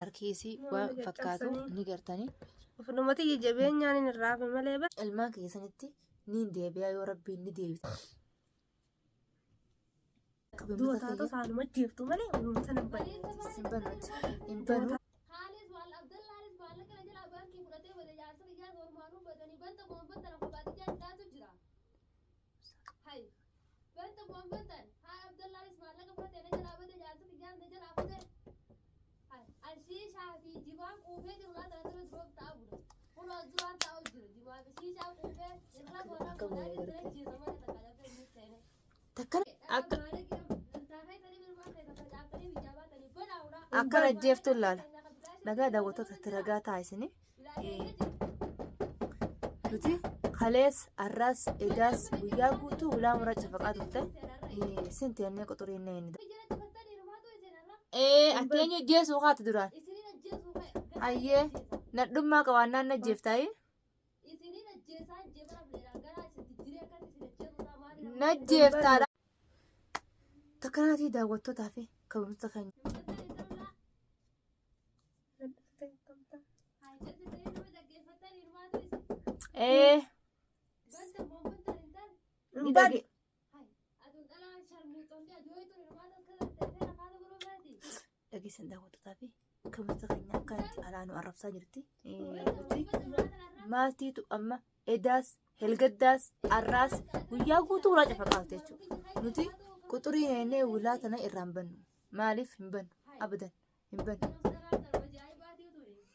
Harkiisii waan Nama fakkaatu caccabsanii. ni gartanii. Ofumatti jabeenyaan hin raafe malee bara. Ilmaan keessanitti ni deebi'aa yoo rabbiin ni deebita. Du'a taatoo saanuma jeeftu malee uumama sana hin bane. Hin banuuti. Hin banu. Haalis maal Abdallaanis maallaqa na jalaa baankii fudhatee bade jaarsa kiyyaas ormaanuu badanii banta kuman bantan kophaatti jaaddaatu jira. Hay banta kuman bantan haa Abdallaanis maallaqa fudhatee na jalaa bade jaarsa kiyyaas na jalaa fute. Hay an shiishaa fi jimaan quufee jiru laa tana dura duroof ta'a bula. Kun as duraan taa'u jira jimaa fi shiishaa quufee irra boonaa Akka fuudhaa walii jirti gartee. jeesa malee takka lafee inni seene. Takka akka akkana jeeftu ilaala. Dhagaa daawwattoota itti ragaa taasisanii. Nuti kalees arraas edaas guyyaa guutuu ulaa mura cafaqaa turte. Sinti jennee quxurii inni inni. Ee ati eenyu jeesuu kaati duraan. Ayyee nadhummaa qabaannaan na jeeftaayi. Na jeeftaadha. Takkanaatii daawwattootaa fi kabajamtoota keenya. Ee ni dhage. Dhageessan daawwattootaa fi kabajamtoota keenya akkanatti alaa nu arrabsaa jirti. Nuti maaltiitu amma edaas helgaddaas arraas guyyaa guutuu ulaa cafaqaatu jechuudha. Nuti quxurii neennee ulaa tana irraa hin bannu. Maaliif hin bannu? Abadan hin bannu.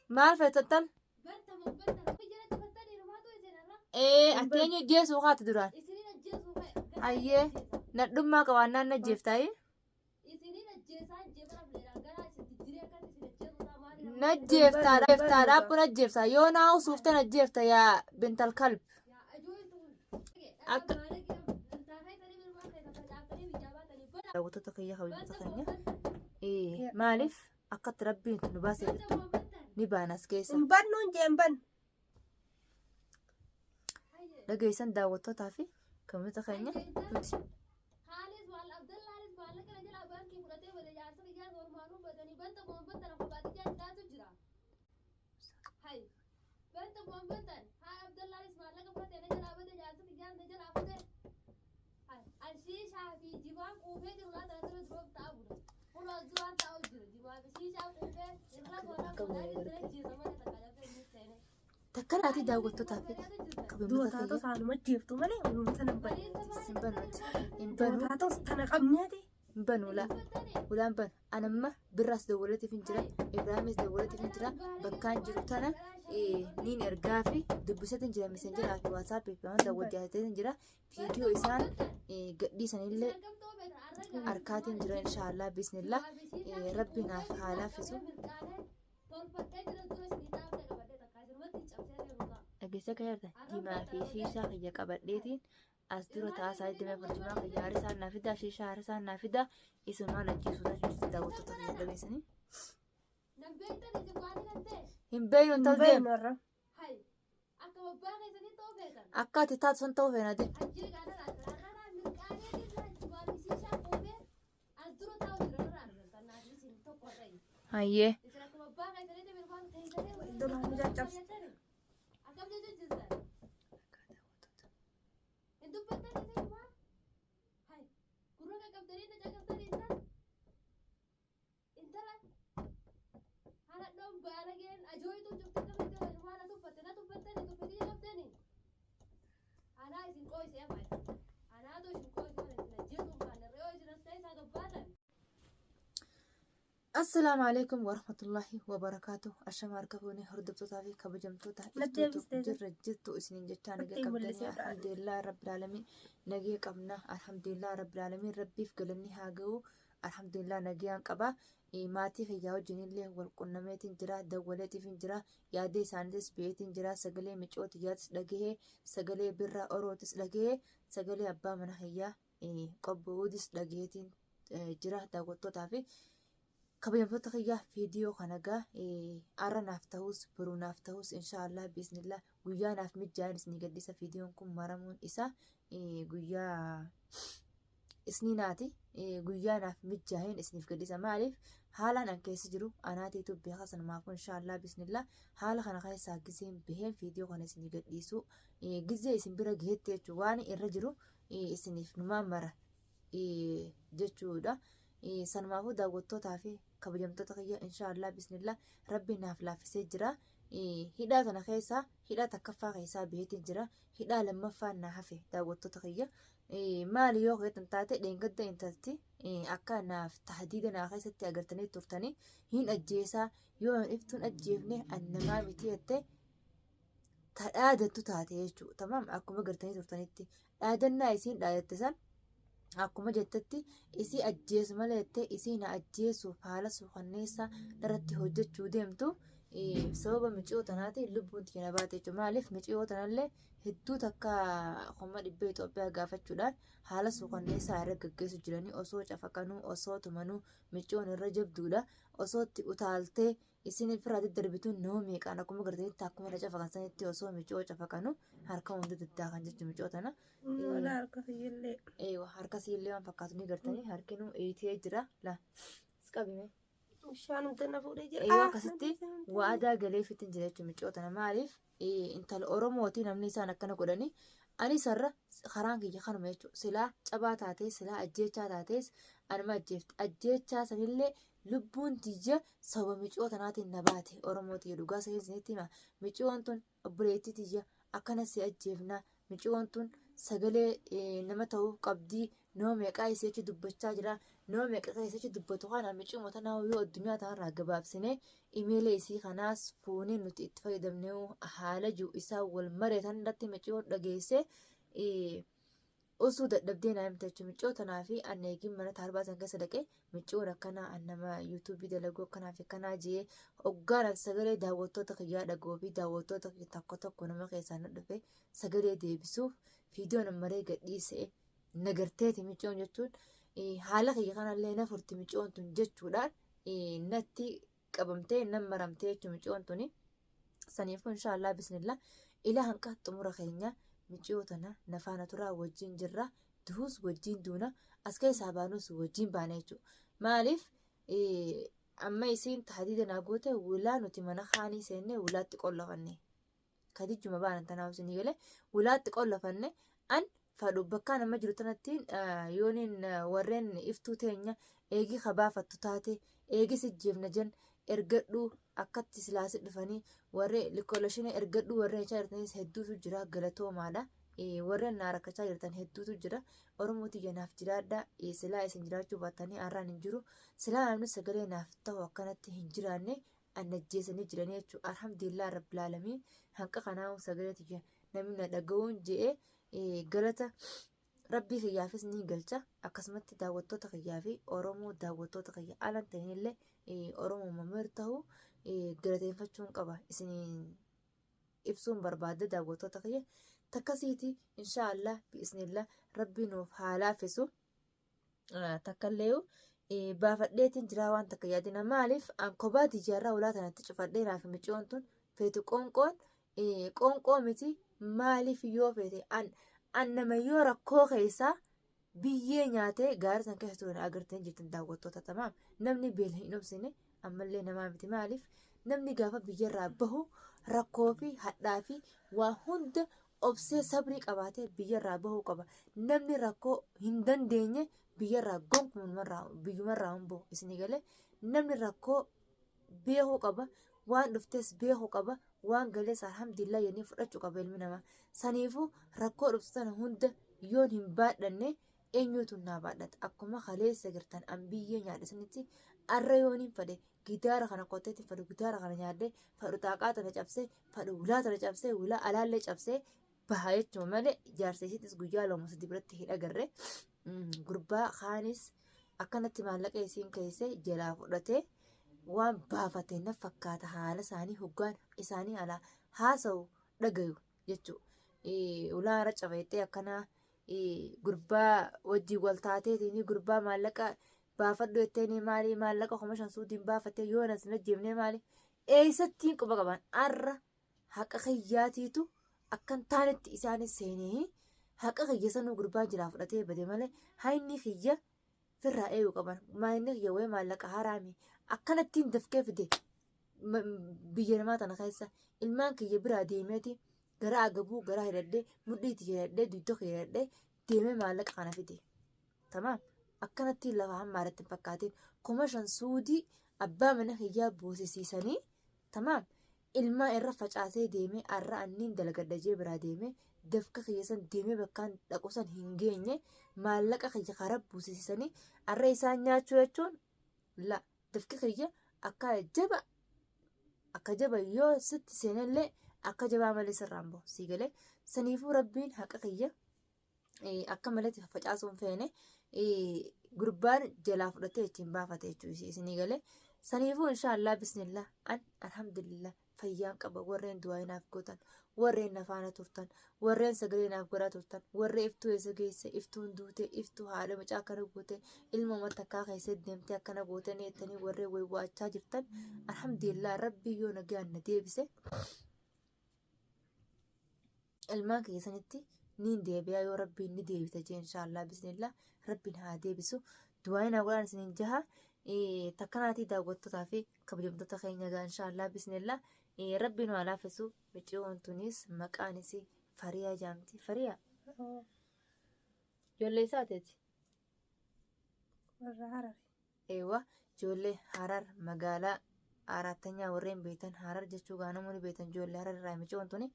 Maal feetattan? Ee ati eenyu jeesuu kaati duraan? Ayyee nadhummaa qabaannaan na jeeftaayi. Na jeeftaadha jeeftaadha abbo na jeeftaa yoo naa usuufte na jeefta yaa bintal kalb. Akka daawwattoota kiyya kabajamtoota keenya maaliif akkatti rabbiin nu baasee jirtu ni baana as keessa. Hin bannu hin jeen bannu. Dhageessan daawwattootaa fi kabajamtoota keenya nuti Haalis maal Abdallaanis maallaqa na jalaa baankii fudhatee bade jaarsa kiyyaas ormaanuu badanii banta kuman bantan kophaatti jaaddaatu jira. Hay banta kuman bantan haa Abdallaanis maallaqa fudhatee na jalaa bade jaarsa kiyyaas na jalaa fute. Hay an shiishaa fi jimaan quufee jiru laa tana dura duroof ta'a bula. Kun as duraan taa'u jira jimaa fi shiishaa quufee irra boonaa Akka fuudhaa walii jirti gartee. jeesa malee takka lafee inni seene. Takkanaatii daawwattootaa fi Du'a kabajamtoota taatoo keenya saanuma jeeftu malee uumama sana hin bane. hin banuuti. Hin Du'a banu. taatoo tana qabneeti. Hin banu ulaa. Ulaan banu. Anamma birraas dawwalatiif hin jira. Ibraahimis dawwalatiif hin jira. Bakkaan jiru tana niin ergaa fi dubbisatiin jira messenjeraa fi waasaappii fi waan dawwajjaatiin jira. Viidiyoo isaan gadhiisanillee harkaatiin jira inshaallah bismillah rabbi naaf haa laaffisu. Dhageessee akka jirtan jimaa fi shiishaa kiyya qabadheetiin as dura ta'a isaa itti meeqa jimaa kiyya harisaan naa fidaa shiishaa harisaan naa fidaa isumaan ajjeesuu taasisu daawwattoota kiyya dhageessanii. Hin beeynu Hin intal deem. beeknu irra. Akka ati taatu san ta'uu feena deem. Hayyee. Duraan nu caccabsa. Intala haadhoon baalageen ajooytuu jirti akkamitti waan na tuffatte na tuffattani tuffatii qabdani. Anaa isin qooyse amma anaatu isin qooyse mana isin ajjeesuun kaane re'oo isin as keessaa gabbaatan. Assalaamu alaikum warahmatullahi wabarakaatu. Ashama harka fuunee hordoftootaa fi kabajamtoota Natti iftuutu deebistee jirra jirtu isiniin jechaa nagee Natti qabdanii mul'isee dha. alhamdulillah rabbil aalamiin nagee qabna alhamdulillah rabbil aalamiin rabbiif galanni haa ga'u alhamdulillah nagayaan qaba. Maatii kiyyaa wajjinillee wal qunnameetiin jira dawwaleetiifin jira yaada isaaniitis beetiin jira sagalee micoo tiyyaatis dhagahee sagalee birraa orootis dhagahee sagalee abbaa mana kiyyaa qobboodis dhagaheetiin jira daawwattootaa fi kabajamtoota kiyyaa viidiyoo kana gaa arra naaf ta'us boruu naaf ta'us inshaallah biiznillah guyyaa naaf mijaa'in isinii gaddisa viidiyoon kun maramuun isaa guyyaa Isniinaati guyyaa naaf mijjaaheen isiniif gadhiisa. Maaliif haalaan an keessa jiru anaatiitu beeka. Sanumaafuu inshaallah bismillah haala kana keessaa gizeen baheen viidiyoo kana isinii gadhiisu gizee isin bira gahetti jechuun waan irra jiru isiniif numaan mara jechuudha. Sanumaafuu daawwattootaa fi kabajamtoota kiyya inshaallah bismillah rabbi naaf laaffisee jira. Hidhaa kana keessaa hidhaa takkaffaa keessaa baheetiin jira. Hidhaa lammaffaan na hafe daawwattoota kiyya. Maali yoo keetan taate dheengadda intalti akka naaf tahdiida naa keessatti agartanii turtanii hin ajjeesaa yoo hin iftuun ajjeefne an namaa miti jettee ta dhaadattu taate jechuudha. Tamaam akkuma agartanii turtanitti dhaadannaa isiin dhaadatte san akkuma jettetti isii ajjeesu malee jettee isii na ajjeesuuf haala suukanneessaa irratti hojjechuu deemtu sababa miciyoo tanaatiin lubbuun tiyya na baate jechuudha. Maaliif miciyoo tanallee hedduu takka 100,000 Itoophiyaa gaafachuudhaan haala suukanneessaa irra gaggeessu jiranii osoo cafaqanuu osoo tumanuu miciyoon irra jabduudha osoo itti utaaltee isin ofirraa daddarbituun nama meeqaan akkuma gartanitti akkuma na cafaqan sanitti osoo miciyoo cafaqanu harka hunda daddaakan jechuudha miciyoo tana. Wala harka kiyyallee. Eewa harka siillee waan fakkaatu ni gartanii harkinuu eetee jira la qabime. Bishaan hunda na fuudhee jira. Eewa akkasitti waadaa galeefitti jira jechuudha miciyoo tana maaliif intala Oromooti namni isaan akkana godhanii anis har'a karaan kiyya kanuma jechuudha. Silaa cabaa taatee silaa ajjeechaa taatees anuma ajjeefte ajjeechaa sanillee lubbuun tiyya sababa miciyoo tanaatiin na baate Oromoo tiyya dhugaa sanii isinitti hima miciyoon tun obboleettii tiyya akkana si ajjeefna miciyoon tun sagalee nama ta'uu qabdii nama meeqaa isii achi dubbachaa jira nama meeqa keessa achi dubbatu kana miciyuma tanaa yoo addunyaa tanarraa gabaabsine imeela isii kanaas fuunee nuti itti fayyadamne haala jiru isaa wal mareetan irratti miciyoon dhageesse osoo dadhabdee naa himte jechuudha. Miciyoo tanaa fi anna eegin mana taarbaa san keessa dhaqee miciyoon akkanaa an nama yuutuubii dalaguu akkanaa fi akkanaa jee hoggaan an sagalee daawwattoota kiyyaa dhagoo fi daawwattoota kiyya tokko tokko nama keessaa na dhufe sagalee deebisuuf viidiyoon maree gadhiise nagarteeti miciyoon jechuun haala kiyya kanallee na furti miciyoon tun jechuudhaan natti qabamtee nan maramtee jechuun miciyoon tuni. Saniifuu inshaallah bismillah ilaa hanqa xumura keenya miciyoo tana nafaana turaa wajjin jirra duhus wajjin duuna as keessaa baanus wajjin baana jechuudha. Maaliif amma isiin tahdiida naa goote wulaa nuti mana kaanii seennee wulaatti qollafanne. Kadijjuma baanan tanaaf isinii galee wulaatti qollafanne an fadhu bakkaan amma jiru tanatti yooniin warreen iftuu teenya eegii kabaafattu taate eegii sijjeefna jen ergadhu akkatti silaasi dhufanii warree likkolashina ergadhu warreen jechaa jirtanis hedduutu jira galatoomaadha. Warreen naa rakkachaa jirtan hedduutu jira. Oromoo tiyya naaf jiraadha. Silaa isin jiraachuu baattanii har'aan hin jiru. Silaa namni sagalee naaf ta'u akkanatti hin jiraanne an ajjeesanii jiranii jechuudha. Alhamdulillah rabbil aalamiin hanqa kanaa sagalee tiyya namni na dhaga'uun je'ee galata rabbii kiyyaafis ni galcha. Akkasumatti daawwattoota kiyyaa fi Oromoo daawwattoota kiyya alan ta'inillee Oromoo mamir ta'u galateeffachuun qaba. Isiniin ibsuun barbaada daawwattoota kiyya. Takkasiiti inshaallah bi'isnillah rabbii nuuf haa laaffisu. Takkallee baafadheetiin jiraa waan takka yaadina maaliif an kophaa tiyyaarraa ulaa tanatti cufadhee naaf miciyoon tun feetu qoonqoon qoonqoo miti maaliif yoo feete an an nama yoo rakkoo keessaa biyyee nyaatee gaarii san keessa turan agartee jirtan daawwattoota tamaam namni beela hin obsine ammallee namaa miti maaliif namni gaafa biyyarraa bahu rakkoo fi hadhaa fi waa hunda obsee sabrii qabaatee biyyarraa bahuu qaba. Namni rakkoo hin dandeenye biyyarraa gonkumarraa biyyumarraa hin bahu isinii galee namni rakkoo beekuu qaba waan dhuftes beekuu qaba waan galees alhamdulillah jennee fudhachuu qaba ilmi namaa. Saniifuu rakkoo dhuftu tana hunda yoon hin baadhanne eenyuutu naa baadhata akkuma kaleessa gartan an biyyee nyaadhe sanitti arra yoon hin fadhe gidaara kana qotteetti fadhu gidaara kana nyaadhee fadhu xaaqaa tana cabsee fadhu wulaa tana cabsee wulaa alaallee cabsee baha jechuun malee jaarsa isiitis guyyaa lama sadi biratti hin agarre gurbaa kaanis akkanatti maallaqa isiin keessee jalaa fudhatee waan baafate na fakkaata haala isaanii hoggaan isaanii alaa haasa'u dhagayu jechuudha. Ulaa irra cabeettee akkanaa gurbaa wajjin wal taateetiin gurbaa maallaqa baafadhu jetteeni maali maallaqa 5,000 suutiin baafattee yoo nas hin ajjeefnee maali eessattiin quba qaban arra haqa kiyyaatiitu akkan taanetti isaanis seenee Haqa kiyya sanuu gurbaa jiraa fudhatee bade malee hayni kiyya firraa eeguu qaban. Maayinni kiyya wayii maallaqa haraami. Akkanattiin dafqee fide biyya namaa tana keessa ilmaan kiyya biraa deemeeti gara agabuu garaa hidhadhee mudhii tiyya hidhadhee dugda kiyya hidhadhee deemee maallaqa kana fide. Tamaam. Akkanattiin lafa hammaaratti hin fakkaatin. 5,000 suudii abbaa mana kiyyaa boosisiisanii tamaam. Ilmaan irra facaasee deemee arra anniin dalagadha jee biraa deemee dafqa kiyya san deemee bakkaan dhaqu san hin geenye maallaqa kiyya karaa buusisiisanii arra isaan nyaachuu jechuun la dafqi kiyya akka jaba akka jaba yoo sitti seenallee akka jabaa malee sirraan bahu sii galee saniifuu rabbiin haqa kiyya akka maletti facaasuu hin feene gurbaan jalaa fudhatee ittiin baafate jechuudha isinii galee saniifuu inshaallah bismillah an alhamdulillah fayyaan qaba warreen du'aa naaf gootan warreen na faana turtan warreen sagalee naaf godhaa turtan warreen iftuu eessa geesse iftuun duute iftuu haadha mucaa akkana goote ilma uummata akkaa keessa deemtee akkana goote ni jettanii warreen waywaachaa jirtan alhamdulillah rabbii yoo nagaan na deebise ilmaan keessanitti niin deebi'a yoo rabbiin ni deebita jee inshaallah bismillah rabbiin haa deebisu du'aa naa godhaan isiniin jaha takkanaatii daawwattootaa fi kabajamtoota keenya gaa inshaallah bismillah rabbiin haa laaffisu miciyoon tunis maqaan isii Fariyaa jaamti Fariyaa ijoollee isaateeti. Warra Harar. Eewa ijoollee Harar magaalaa Araattanyaa warreen beektan Harar jechuu gaa namoonni beektan ijoollee Harar irraa miciyoon tuni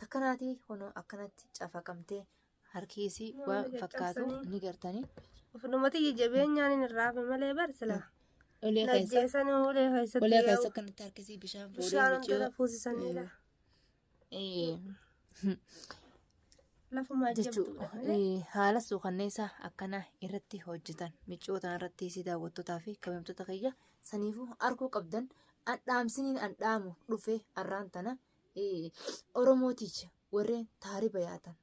takkanaatii kunoo akkanatti cafaqamtee harki isii waan fakkaatu ni gartanii. Ofnumatti jabeenyaan hin irraafe malee bar sila. Ulee keessa Najjeessanii ulee keessatti ulee keessa akkanatti harkisii bishaan fuudhee bishaan miciyoo hunda fuusisaniidha. Lafuma jechuu jabduudha malee. Haala suukanneessaa akkana irratti hojjetan micciyoota irratti si daawwattootaa fi kabajamtoota kiyya saniifuu arguu qabdan an dhaamsiniin an dhaamu dhufe arraan tana Oromooticha warreen taariba yaatan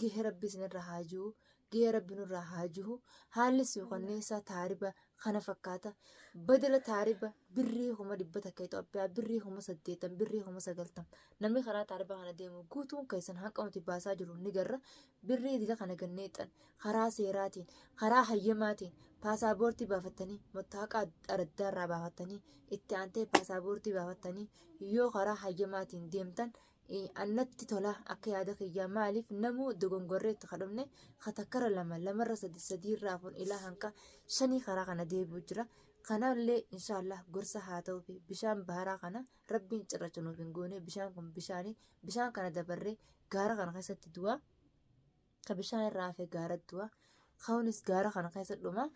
gahee rabbi isinirra haa jiru gahee rabbi nurra haa jiru haalli suukanneessaa taariba kana fakkaata badala taariba birrii 100,000 Itoophiyaa birrii 80,000 birrii 90,000 namni karaa taariba kana deemu guutuun keessan hanqa nuti baasaa jiru ni garra birrii dila kana ganneexan karaa seeraatiin karaa hayyamaatiin paasaaboortii baafattanii mottaaqa araddaarraa baafattanii itti aantee paasaaboortii baafattanii yoo karaa hayyamaatiin deemtan annatti tola akka yaada kiyyaa maaliif namuu dogongorreetti kadhumne katakkara lama lamarra sadi sadiirraa afur ilaa hanqa shanii karaa kana deebi'u jira. Kanallee inshaallah gorsa haa ta'uu fi bishaan baharaa kana rabbiin cirracha nuuf hin goone bishaan kun bishaanii bishaan kana dabarree gaara kana keessatti du'a. Ka bishaan irraa hafe gaara du'a. Kunis gaara kana keessa dhuma.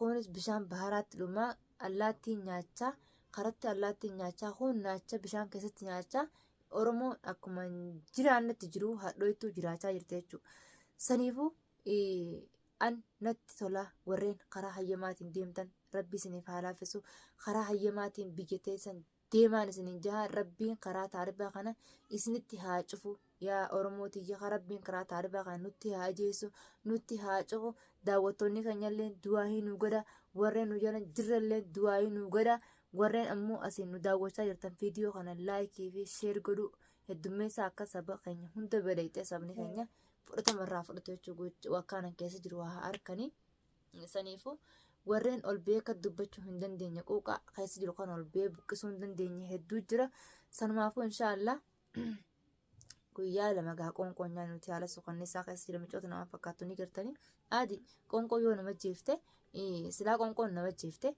Kunis bishaan baharaatti dhuma. Allaattiin nyaachaa karatti allaattiin nyaachaa kun naacha bishaan keessatti nyaachaa Oromoon akkuma jiraannetti jiru hadhooytuu jiraachaa jirti jechuudha. Saniifuu an natti tola warreen karaa hayyamaatiin deemtan rabbi isiniif haa laaffisu karaa hayyamaatiin biyya teessan deemaan isiniin jaha rabbiin karaa taaribaa kana isinitti haa cufu yaa Oromoo tiyya rabbiin karaa taaribaa kana nutti haa ajeessu nutti haa cufu daawwattoonni keenyallee du'aahii nu godha warreen nu jalan jirrallee du'aahii nu godha warreen ammoo asiin nu daawwachaa jirtan viidiyoo kana like fi share godhu heddummeessaa akka saba keenya hunda badayxee sabni keenya fudhatama irraa fudhatu jechuu wakkaanan keessa jiru haa harkanii saniifuu warreen ol beeka dubbachuu hin dandeenye quuqaa keessa jiru kan ol bee buqqisuu hin dandeenye hedduu jira sanumaafuu inshaallah guyyaa lama gaa qoonqoo nyaannu nuti haala suukanneessaa keessa jira micoota nama fakkaattu ni gartanii adi qoonqoo yoo nama jeefte silaa qoonqoon nama jeefte.